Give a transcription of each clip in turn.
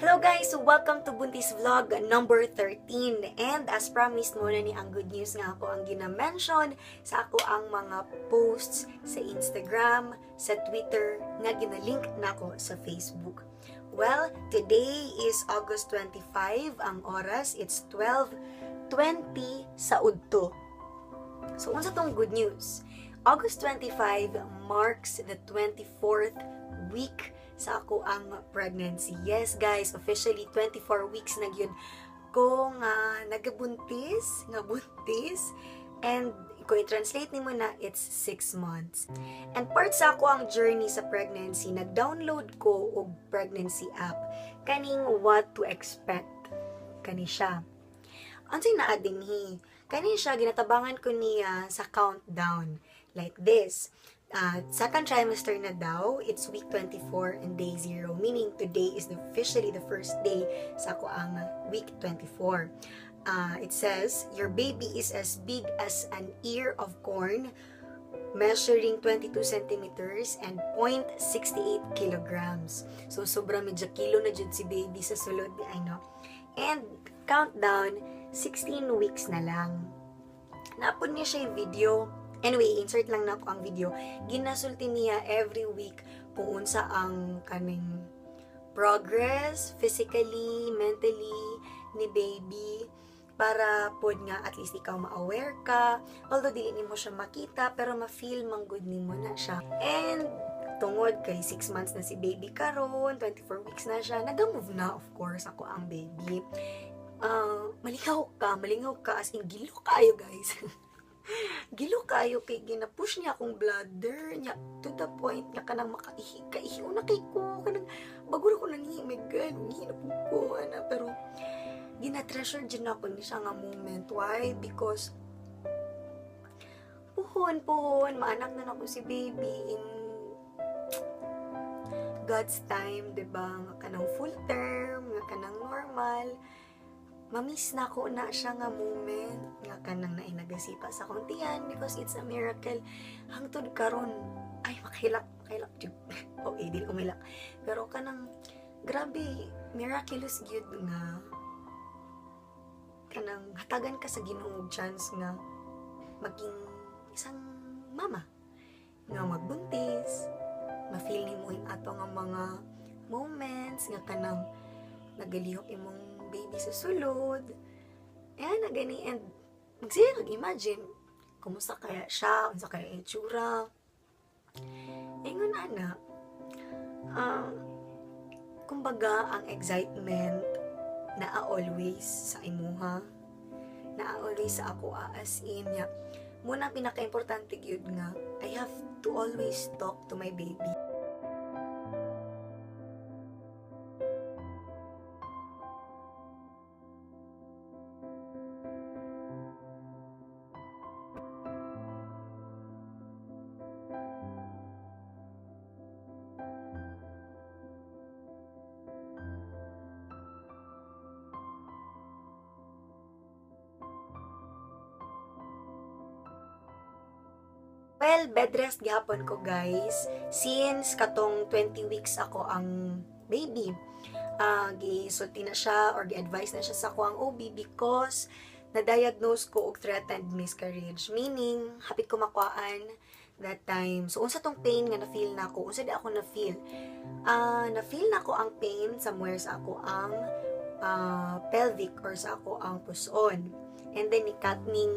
Hello guys! Welcome to Buntis Vlog number 13. And as promised, mao na ni ang good news nga ako ang gina-mention sa ako ang mga posts sa Instagram, sa Twitter, nga ginalink nako sa Facebook. Well, today is August 25, ang oras, it's 12:20 sa udto. So, unsa tong good news? August 25 marks the 24th week sa ako ang pregnancy. Yes, guys, officially 24 weeks na gyud ko nga nagabuntis, nga buntis. And kung i-translate nimo na, it's 6 months. And part sa ako ang journey sa pregnancy, nag-download ko og pregnancy app kaning What to Expect. Kani siya. Unsay naa dinhi? Kani siya, ginatabangan ko niya sa countdown. Like this. Second trimester na daw, it's week 24 and day 0. Meaning, today is officially the first day sa ako ang week 24. It says, "Your baby is as big as an ear of corn, measuring 22 centimeters and 0.68 kilograms." So, sobra medyo kilo na jud si baby sa sulod, I know. And countdown, 16 weeks na lang. Naa pod niya siya yung video. Anyway, insert lang na ako ang video. Ginasulti niya every week kung unsa ang kaning progress physically, mentally ni baby para pod nga at least ikaw ma-aware ka. Although dili nimo siya makita, pero ma-feel man gud nimo na siya. And tungod kay 6 months na si baby karon, 24 weeks na siya, naga-move na, of course, ako ang baby. Malingaw ka, malingaw ka, as in gilo kayo, guys. Gilo kayo kay gina-push niya akong bladder niya to the point nga kanang makaihi, kaihi na kay ko, kanang bago ra ko nanghi, my God, ngihi na pud ko ana, pero gina-treasure din ako ni siya nga moment. Why? Because puhon puhon maanak na nako si baby in God's time, 'di ba? Nga kanang full term, nga kanang normal. Mamiss na ko na siya nga moment nga kanang naay nagasipa sa akong tiyan because it's a miracle. Hangtod karon, ay, makahilak, makahilak jud. Okay, dili ko mahilak. Pero kanang grabe, miraculous gyud nga kanang hatagan ka sa Ginoo og chance nga maging isang mama nga magbuntis, ma-feel nimo yung ato nga mga moments nga kanang nagalihok imong baby sa sulod. Ayan na gani, and magsige kag imagine kumusta kaya siya, unsa kaya itsura. Ingon ana, kumbaga ang excitement naa always sa imuha, naa always sa ako, as in ya. Muna pinaka-importante gyud nga I have to always talk to my baby. Well, bed rest gihapon ko, guys. Since katong 20 weeks ako ang baby. Gisulti na siya or gi-advise na siya sa ako ang OB because na-diagnose ko og threatened miscarriage. Meaning, hapit ko makuhaan that time. So, unsa tong pain nga na-feel na ako? Unsa di ako na-feel? Na-feel na ako ang pain somewhere sa ako ang pelvic or sa ako ang puson. And then, ni ning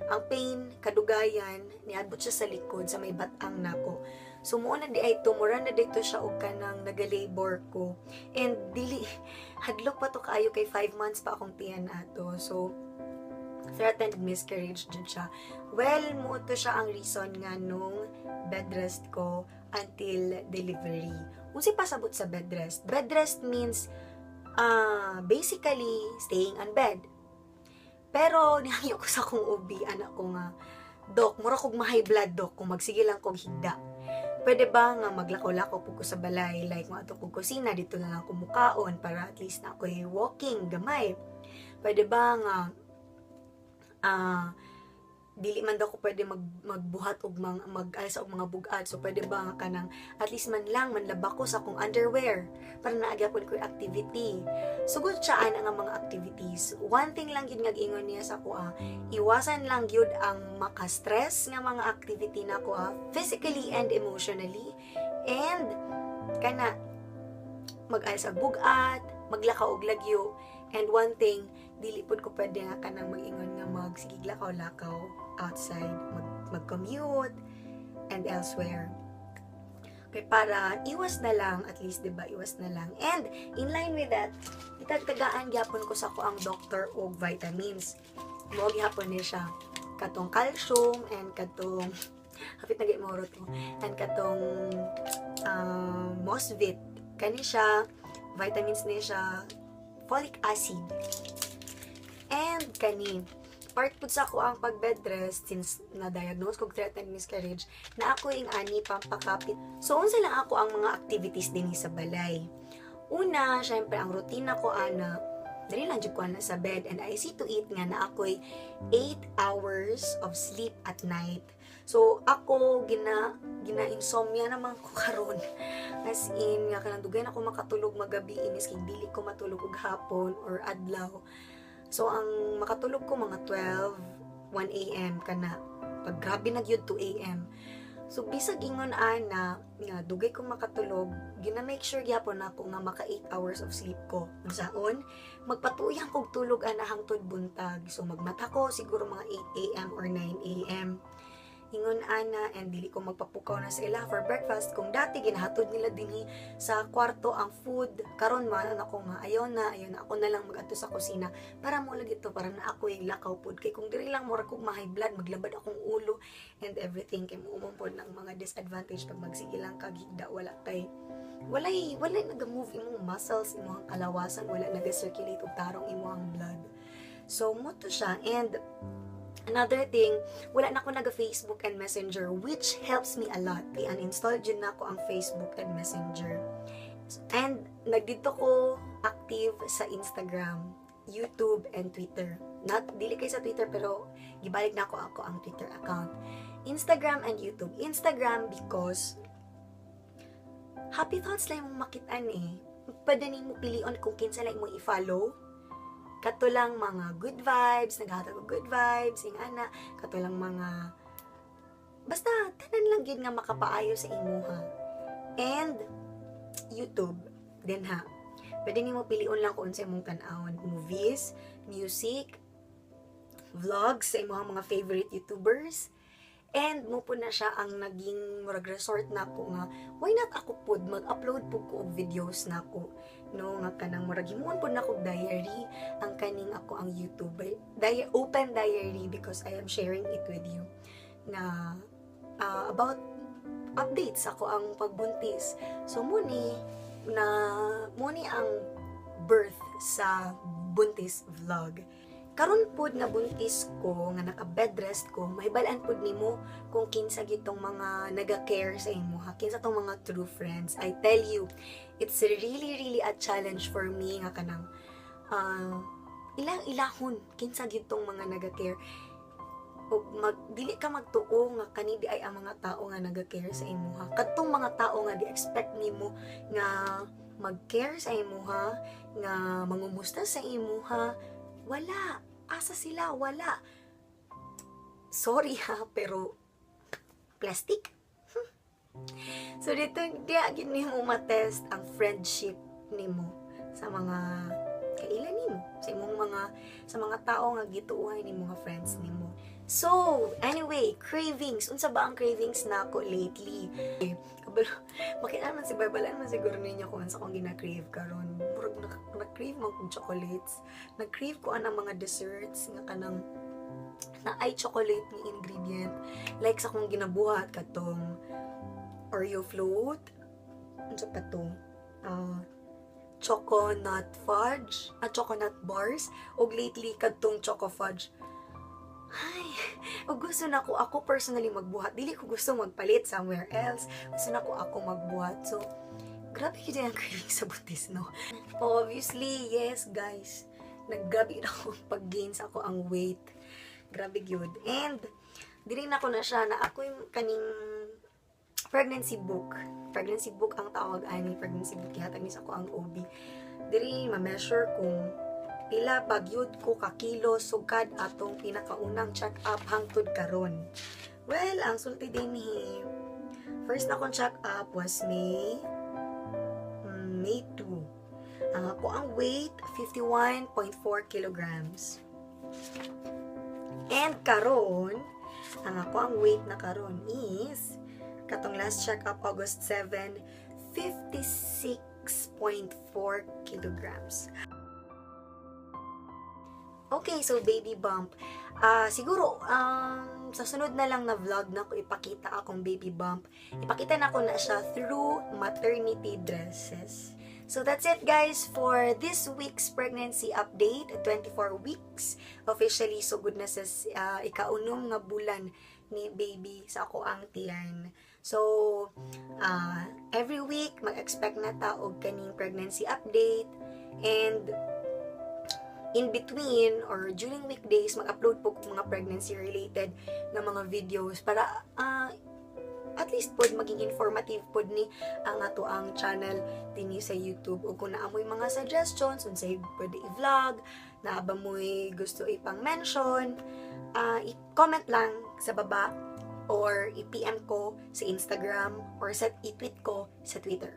ang pain, kadugayan, niabot siya sa likod, sa may batang nako. So, mo na di ay tumura na dito siya og kanang naga-labor ko. And dili, hadlok pa to kaayo kay 5 months pa akong tiyan ato. So, threatened miscarriage dyan siya. Well, mo to siya ang reason nga nung bed rest ko until delivery. Unsay pasabot sa bed rest? Bed rest means basically staying on bed. Pero nihangyo ko sa akong OB, anak ko nga, "Dok, mura kog ma-high blood, dok, kung magsige lang kog higda. Pwede ba nga maglakaw-lakaw po ko sa balay, like mga kog kusina, dito na lang ko mukaon para at least na ako'y walking, gamay. Pwede ba nga Dili man daw ko pwede magbuhat og mag-alsa og mga bug-at. So pwede ba nga kanang at least man lang manlaba ko sa akong underwear para naa gyapon ko activity. Sugod siya ana nga mga activities. One thing lang gyud nga giingon niya sa ako, iwasan lang gyud ang maka-stress nga mga activity nako, physically and emotionally, and kana mag-alsa og bug-at, maglakaw og lagyo. And one thing, dili pud ko pwede nga kanang mag-ingon nga magsigig lakaw-lakaw outside, mag-commute and elsewhere. Okay, para iwas na lang, at least, 'di ba, iwas na lang. And in line with that, itagtagaan gyapon ko sa akoang doctor og vitamins. Mao gyapon ni siya katong calcium and katong hapit na mo to and katong Mosvit. Kani siya, vitamins ni siya, folic acid. And kani, part pud sa akoang pag bed rest since na-diagnose kog threatened miscarriage na ako ing ani pampakapit. So unsa lang ako ang mga activities dinhi sa balay? Una, syempre ang rutina ko ana, diri lang jud ko ana sa bed and I see to it nga na ako'y 8 hours of sleep at night. So ako gina insomnia naman ko karon. As in nga kanang dugay na ako makatulog magabi inis kay dili ko matulog og hapon or adlaw. So ang makatulog ko mga 12, 1 a.m. kana. Pag grabe na gyud, 2 a.m. So bisag ingon ana nga dugay ko makatulog, gina make sure gyapon nako nga maka 8 hours of sleep ko. Unsaon? Magpatuyang kog tulog ana hangtod buntag. So magmata ko siguro mga 8 a.m. or 9 a.m. Ingon ana, and dili ko magpapukaw na sa ila for breakfast. Kung dati ginahatod nila dinhi sa kwarto ang food, karon man ako nga ayaw na, ayaw na, ako na lang magadto sa kusina para mo lagi to, para na ako yung lakaw pod, kay kung diri lang mura kog ma-high blood, maglabad akong ulo and everything, kay mo pod ng mga disadvantage pag magsige lang kag higda, wala kay walay naga-move imong muscles, imong kalawasan, wala naga-circulate og tarong imong blood. So mo to siya. And another thing, wala na ako naga-Facebook and Messenger, which helps me a lot. I-uninstall jud na ako ang Facebook and Messenger. And nagdito ko active sa Instagram, YouTube, and Twitter. Not, dili kay sa Twitter, pero gibalik na ako ang Twitter account. Instagram and YouTube. Instagram because happy thoughts lang imong makitaan eh. Pwede nimo pilion kung kinsa lang imong i-follow. Kato lang mga good vibes, naghatag og good vibes, ing ana, kato lang mga basta tanan lang gyud nga makapaayo sa imuha. And YouTube din ha. Pwede nimo pilion lang kung unsa imong tan-awon, movies, music, vlogs sa imong mga favorite YouTubers. And mo po na siya ang naging murag resort na ako nga why not ako pod mag-upload po ko og videos nako, no, nga kanang murag himuon pod nako og diary ang kaning ako ang YouTube open diary, because I am sharing it with you na about updates ako ang pagbuntis. So mo ni ang birth sa Buntis Vlog. Karon pod nga buntis ko, nga naka bed rest ko, mahibal-an pod nimo kung kinsa gitong mga naga-care sa imo ha, kinsa tong mga true friends. I tell you, it's really really a challenge for me nga kanang ilang ilahon kinsa gitong mga naga-care ug mag dili ka magtuo nga kani di ay ang mga tao nga naga-care sa imuha. Kadtong mga tao nga di expect nimo nga mag-care sa imuha, nga mangumusta sa imuha, wala. Asa sila? Wala. Sorry ha, pero plastic. So dito diya gid nimo matest ang friendship nimo sa mga kaila nimo, sa imong mga sa mga tao nga gituohay nimo nga friends nimo. So, anyway, cravings. Unsa ba ang cravings nako lately? Kabalo, makita man si babalan man siguro ninyo kung unsa akong gina-crave karon. Murag na-crave man kog chocolates. Nag-crave ko anang mga desserts nga kanang na ay chocolate ni ingredient. Like sa akong ginabuhat katong Oreo float. Unsa pa to? Choconut fudge, at choconut bars, ug lately kadtong choco fudge. Ay, ug gusto na ko ako personally magbuhat. Dili ko gusto magpalit somewhere else. Gusto na ko ako magbuhat. So, grabe gyud ang craving sa buntis, no? Obviously, yes, guys. Naggrabe na ako pag-gain sa ako ang weight. Grabe gyud. And Diri na ko na siya na ako yung kaning pregnancy book. Pregnancy book ang tawag ani, pregnancy book gihatag ni sa ako ang OB. Diri ma-measure kung pila bagyod ko ka kilo sukad atong pinakaunang check-up hangtod karon. Well, ang sulti dinhi, first na akong check-up was May 2. Ang ako ang weight, 51.4 kilograms. And karon, ang ako ang weight na karon is katong last check-up August 7, 56.4 kilograms. Okay, so baby bump. Siguro, sa sunod na lang na vlog na ko ipakita akong baby bump. Ipakita na ko na siya through maternity dresses. So that's it, guys, for this week's pregnancy update. 24 weeks. Officially, sugod na sa ikaunom nga bulan ni baby sa ako ang tiyan. So, every week, mag-expect na ta og kaning pregnancy update. And in between or during weekdays, mag-upload po ko mga pregnancy related na mga videos para at least pod maging informative pod ni ang ato ang channel dinhi sa YouTube. Ug kung naa moy mga suggestions unsay pwede i-vlog, naa ba mo'y gusto ipang mention, i-comment lang sa baba or i-PM ko sa Instagram or sa i-tweet ko sa Twitter.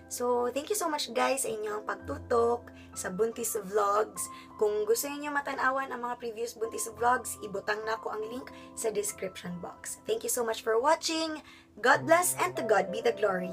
So, thank you so much, guys, sa inyong pagtutok sa Buntis Vlogs. Kung gusto niyo matanawan ang mga previous Buntis Vlogs, ibutang na ko ang link sa description box. Thank you so much for watching. God bless and to God be the glory.